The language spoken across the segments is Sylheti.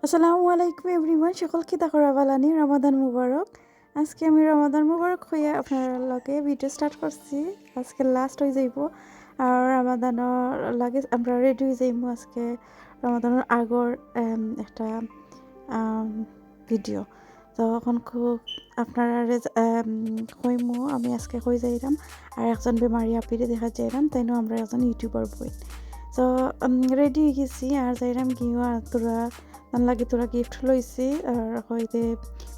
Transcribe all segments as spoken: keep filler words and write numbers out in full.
আসসালামু আলাইকুম এভরিওয়ান, সকল কিতা করা বালানি, রমাদান মুবারক। আজকে আমি রমাদান মুবারক কইয়া আপনার লগে ভিডিও স্টার্ট করছি। আজকে লাস্ট হয়ে যাইব, আর রমাদানর লাগে আমরা রেডি হয়ে যাইমু আজকে রমাদানর আগর, এম, একটা, আম, ভিডিও। তো এখন খুব আপনারা কইমু আমি আজকে কই যাইরাম, আর একজন বেমারি আপিরে দেখা যাইরাম, তাইনও আমরা একজন ইউটিউবার বই। তো রেডি হয়ে গেছি, আর যাইরাম গিয়ে আর তোরা তান লাগি তোরা গিফট লইছি, আর হইতে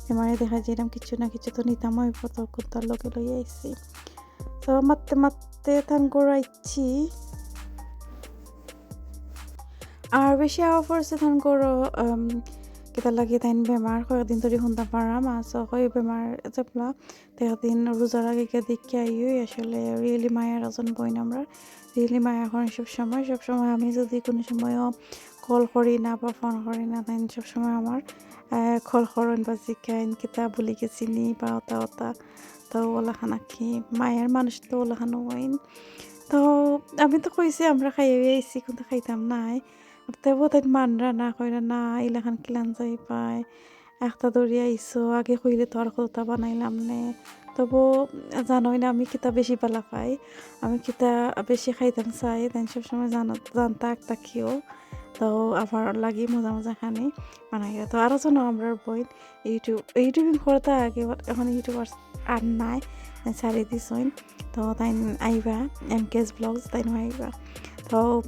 বেমারে দেখা যাইরাম কিছু না কিছু তো নিতাম হইব, তো কুর্তার লগে লই আইছি। তো মাততে মাততে তান ঘরো আইছি। আর বেশি আওয়া পড়ছে তান ঘরো, আম, কিতার লাগি তাইন বেমার, কয়েকদিন ধরে হুনতাম পারাম, আর সো কই বেমার যেবলা, তে একদিন রোজার আগে গিয়া দেখি আইও, আসলে রিয়েলি মায়ার একজন বইন আমরা, রিয়েলি মায়া করেন সব সময়, সব সময় আমি যদি কোনো সময়ও কল করি না বা ফোন করি না, তাইন সব সময় আমার, আহ, কল করেন বা জিকাইন, কিতা ভুলি গেছি নি বা ওতা ওতা। তো ওলাখান আর কি, মায়ার মানুষ তো ওলাখান হইন। তো আমি তো কইছি আমরা খাইয়া আইছি, কিন্তু খাইতাম নাই। তেবু তাইন মানরা না, কইরা না, ইলাখান কিলান যাই পায়, একটা দৌড়িয়া আইসো, আগে কইলে তো আর কতটা বানাইলাম নে। তবু জানোই না আমি কিতা বেশি বালা পাই, আমি কিতা বেশি খাইতাম চাই, তাইন সবসময় জানো, জানতা একটা কিও। তো আমার লাগি মজা মজা খানি বানাইয়া। তো আরও জানো আমরা বইন ইউটিউব, ইউটিউবিং করতা আগে, but এখন ইউটিউবার আর নাই, ছাড়ি দিছইন। তো তাইন আইবা, এম কে এস ব্লগস, তাইন আইবা। তো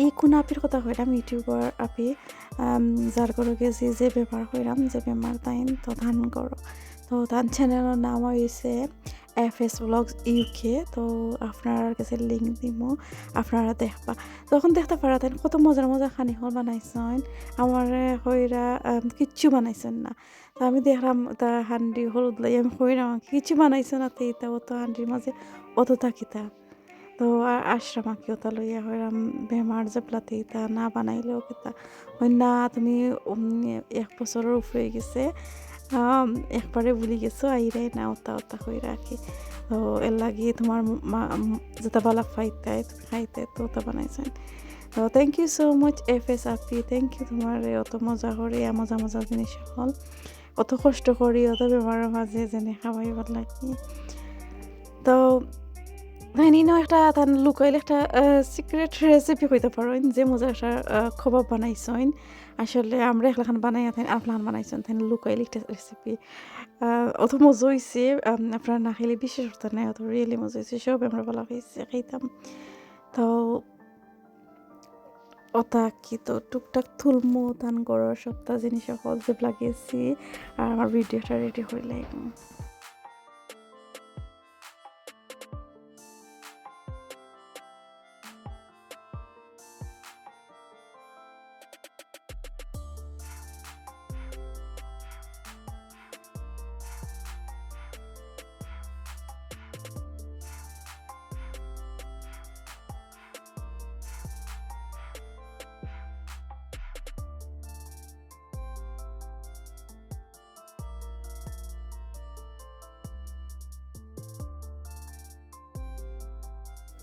ই কোন আপির কথা কইরাম, ইউটিউবার আপি, আম, যার ঘরো গেছি, যে বেমার কইরাম, যে বেমার তাইন, তো তান ঘরো। তো তান চ্যানেলর নাম হইছে এফ এস ব্লগস ইউকে। তো আপনারার কাছে লিংক দিমু, আপনারা দেখবা। তখন দেখতা পারা তাইন কত মজার মজার খানি হল বানাইছইন। আমারে কইরা, আম, কিচ্ছু বানাইছইন না। তো আমি দেখরাম তা হান্ডি হলুদ লাই, আমি কইরাম, "কিচ্ছু বানাইছো না তে, ইতা অত হান্ডির মাঝে অত থাকিতা।" তো আ-, আশরাম আকি ওটা লইয়া কইরাম, "বেমার যেবলাতে ইতা না বানাইলেও কিতা?" কই, "না, তুমি, উম, এক বছরর উপরে হয়ে গেছে, আম, একবারে ভুলি গেছো, আইরাই না, ওটা ওটা কইরা আর কি। তো এর লাগি তোমার মা, উম, যেটা বালা পাইতাই, তুমি খাইতে, তো ওটা বানাইছইন।" তো thank you so much F S Api, thank you তোমারে, অত মজা করি, আর মজা মজা জিনিস হল, অত কষ্ট করি, অত বেমারর মাঝে যেনে খাওয়াইবার লাগি। তো তাইন ইনো একটা তান লুকাইল একটা, আহ, সিক্রেট রেসিপি কইতা পারইন, যে মজা একটা, আহ, কবাব বানাইছইন। আসলে আমরা একলাখান বানাইয়া তাইন আরলাখান বানাইছইন, তাইন লুকাইল একটা রেসিপি। আহ, অত মজা হইছে, আম, আপনারা না খাইলে বিশ্বাস করতা নায়, অত রিয়েলি মজা হইছে। সব আমরা বালা খাইছি, খাইতাম। তো ওটা কি তো টুকটাক তুলমু, তান ঘরর সবটা জিনিস হকল যেবলা গেছি, আর আমার ভিডিওটা রেডি করি লাইমু।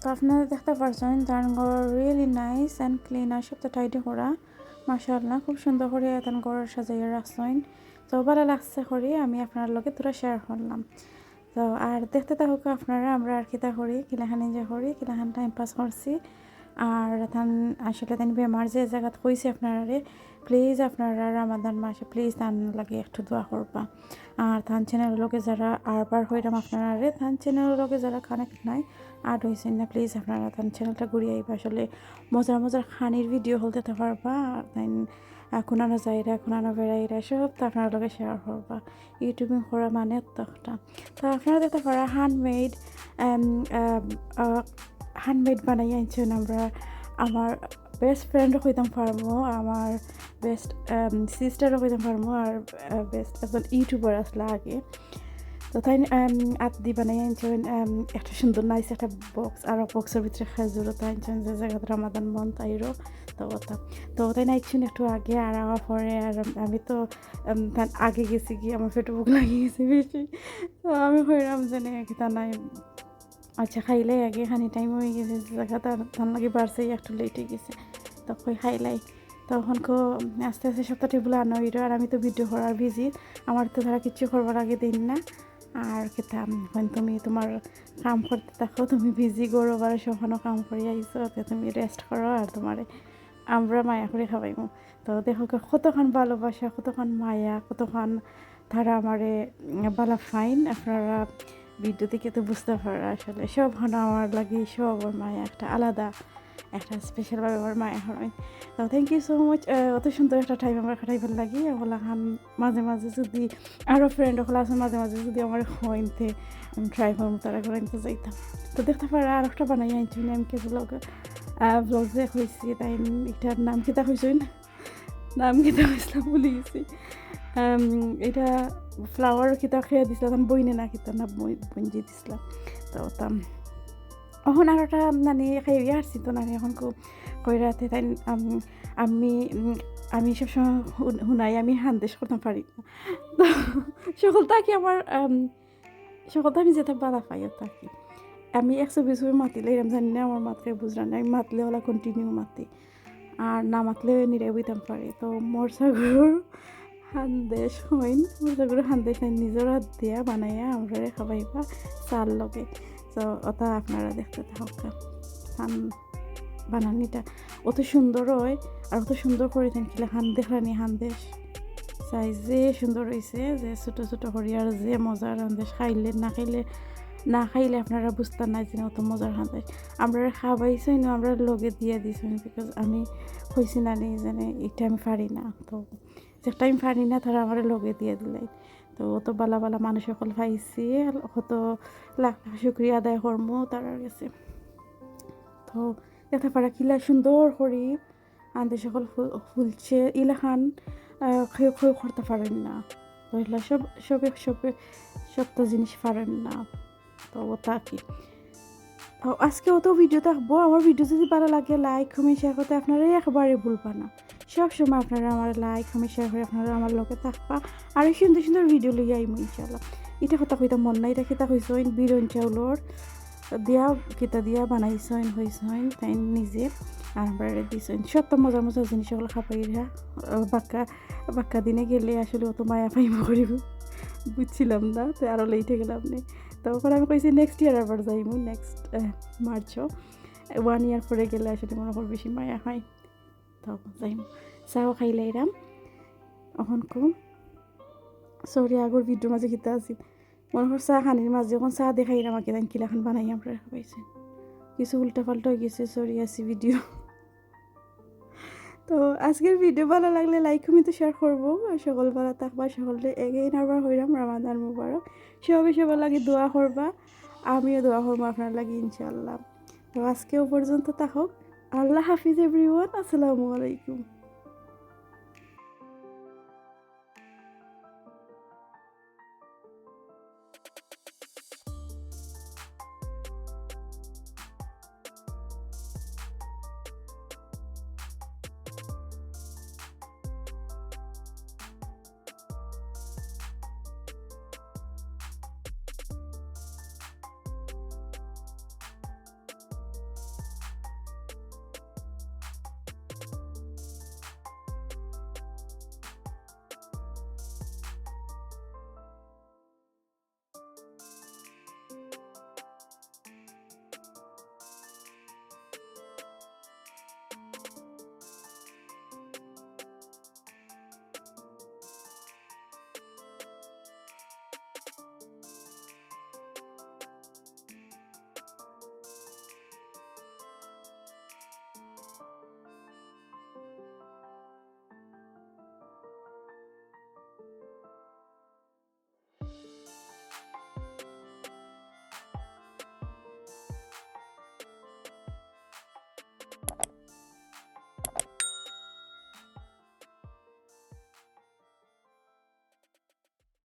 তো আপনারা দেখতা পারছইন, তান ঘর really nice and clean, আর সবটা টাইডি করা। মাশাআল্লাহ, খুব সুন্দর করি তান ঘর সাজাইয়া রাখছইন। তো ভালা লাগছে করি আমি আপনার লগে থুড়া শেয়ার করলাম। তো আর দেখতে থাকুক আপনারা, আমরা আর কিতা করি, কিলাখান এনজয় করি, কিলাখান টাইম পাস করছি। আর তান আসলে তান বেমার যে জাগাত কইছি আপনারারে, প্লিজ আপনারা রমাদান মাসে প্লিজ তান লাগি একটু দোয়া করবা। আর তান চ্যানেলর লগে যারা, আরবার কইরাম আপনারারে, তান চ্যানেলর লগে যারা কানেক্ট নাই, অ্যাড হইছইন না, প্লিজ আপনারা তান চ্যানেলটা ঘুরি আইবা। আসলে মজার মজার খানির ভিডিও হল দিতা পারবা। আর তাইন, আহ, কুনানো যাইরা, কুনানো বেড়াইরা, সবটা আপনার লগে শেয়ার করবা। ইউটিউবিং করা মানে তো একটা। তো আপনারা দেখতা পারা হ্যান্ডমেড, আম, আম, আহ, হ্যান্ডমেড বানাই আনছইন আমরা। আমার বেস্ট ফ্রেন্ডও কইতাম পারমু, আমার বেস্ট, আম, সিস্টারও কইতাম পারমু, আর, আহ, বেস্ট একজন ইউটিউবার আসলা আগে। তো তাইন, আম, আত দি বানাই আনছইন, আম, একটা সুন্দর নাইস একটা বক্স, আর বক্সর ভিতরে খেজুরও তাই আনছইন, যে জাগাত রমাদান বন্ধ তাইরও। তো ওটা, তো তাইন আইছইন একটু আগে, আর আমার পরে, আর আমি তো, আম, তান আগে গেছি গিয়া, আমার পেটো ভুক লাগি গেছে বেশি। তো আমি কইরাম যে, "না, কিতা নাই।" আচ্ছা, খাইলাই আগে, খানি টাইম হয়ে গেছে, জাগা তার, তার লাগি বাড়ছে, একটু লেট হয়ে গেছে। তো কই খাইলাই, তখন কো আস্তে আস্তে সবটা টেবিল আনো অইরো, আর আমি তো ভিডিও করার বিজি, আমার তো তারা কিচ্ছু করবার আগে দিন না। আর কিতা, এখন তুমি তোমার কাম করতে থাকো, তুমি বিজি করো, বারো সবখানো কাম করি আইছো, তে তুমি রেস্ট করো, আর তোমারে আমরা মায়া করে খাওয়াইমু। তো দেখো কতখান ভালোবাসা, কতখান মায়া, কতখান তারা আমারে, উম, বালা ফাইন। আপনারা ভিডিও দেখে তো বুঝতে পাররা আসলে সবখানো আমার লাগি, সব আমার মায়া একটা আলাদা, একটা স্পেশালভাবে আমার মায়া হয়। তো থ্যাংক ইউ সো মাচ। অত সুন্দর একটা টাইম আমরা কাটাইবার লাগি। ওলাখান মাঝে মাঝে যদি আরও ফ্রেন্ড ওগুলো আছে, মাঝে মাঝে যদি আমার হইনতে আমি ট্রাই করবো তারা করে আনতে যাইতাম। তো দেখতে পারো আর একটা বানাই আনছি আমি কে ব্লগ, ব্লগ যে হয়েছি তাই, এটার নাম কিতা হয়েছে না, নাম কিতা হয়েছিল ভুলে গেছি। আম, এটা ফ্লাওয়ার কিতা খেয়ে দিছিলাম, তখন বইনে না কিতা না বই-, বইন যে দিছিলাম। তো ওটা এখন আর ওটা মানে খাইয়া আসছি তো না, এখন কো-, কইরা তে তাই আম-, আমি, উম, আমি সবসময় হুন-, হুনাই আমি হান্দেশ করতাম পারি না। তো সকল তাকি আমার, আম, সকল তো আমি যেটা বালা পাই ওটা কি। আমি একশো বিশ ভাবে মাতিলে এরম জানি না, আমার মাতলে বুঝরা না, আমি মাতলে ওলা কন্টিনিউ মাতি। আর না মাতলে নিরে বইতাম পারি। তো মরসা গরুর হান্দেশ হইন, মরসা গরুর হান্দেশ হইন নিজের হাত দিয়া বানাইয়া আমরা খাবাইবা চার লগে। তো ওটা আপনারা দেখতে থাকা। হান বানানিটা অত সুন্দর হয়, আর অত সুন্দর করে দেন কিলা হান দেখরানি হান্দেশ। সাইজ যে সুন্দর হয়েছে, যে ছোট ছোট করি, আর যে মজার হান্দেশ খাইলে, না খাইলে, না খাইলে আপনারা বুঝতা না যে অত মজার হান্দেশ। আমরা খাবাইছই না, আমরা লগে দিয়া দিছই, বিকজ আমি কইছি না নি জানে এটা আমি পারি না। তো একটা আমি পারি না, তারা আমার লগে দিয়া দিলাই। তো অত বালা বালা মানুষ সকল পাইছি, কত লাখ লাখ শুক্রিয়া আদায় করমু তারার গেছে। তো দেখতে পারা কিলা সুন্দর করি আনতে সকল ফু-, ফুলছে, ইলাখান, আহ, কেউ কেউ করতে পারেন না। তো এগুলা সব, সবে, সবে, সব তো জিনিস পারেন না। তো ওটা কি। তো আজকে অত ভিডিও থাকবো। আমার ভিডিও যদি ভালো লাগে, লাইক, কমেন্ট, শেয়ার করতে আপনারা একবারে ভুলবা না। সব সময় আপনারা আমার লাইক, কমেন্ট, শেয়ার করে আপনারা আমার লগে থাকবা। আর সুন্দর সুন্দর ভিডিও লইয়া আইমু ইনশাআল্লাহ। এটা কথা কইতা মন নাই, এটা কিতা কইছইন, বিরন চাউলর দিয়া, কিতা দিয়া বানাইছইন, হইছইন, তাই নিজে আর আমরা দিছইন। সব তো মজার মজার জিনিস ওগুলো খাবাইরা, আহ, বাক্কা, বাক্কা দিনে গেলে আসলে অত মায়া পাইমু করিব, বুঝছিলাম না, তো আরও লেটে গেলাম নে। তো ওখানে আমি কইছি নেক্সট ইয়ার আবার যাইমু, নেক্সট মার্চও। ওয়ান ইয়ার পরে গেলে আসলে মনে করি বেশি মায়া হয়। তো যাইমু, চাও খাইলাইরাম। এখন কো, সরি, আগর ভিডিওর মাঝে কিতা আছে, মনে কর চা খানির মাঝে এখন চা দেখাইরাম আর কি, তাই কিলাখান বানাই আমরা খাবাইছি। কিছু উল্টা পাল্টা হয়ে গেছে, সরি, আছি ভিডিও। তো আজকের ভিডিও ভালো লাগলে লাইক, কমেন্ট, শেয়ার করবো। আর সকল ভালো থাকবা, সকলকে এগেইন আবার হইলাম রমাদান মুবারক। সবে সবার লাগি দোয়া করবা, আমিও দোয়া করবো আপনার লাগি ইনশাআল্লাহ। তো আজকে ও পর্যন্ত থাকুক। আল্লাহ হাফিজ এভরিওয়ান, আসসালামু আলাইকুম।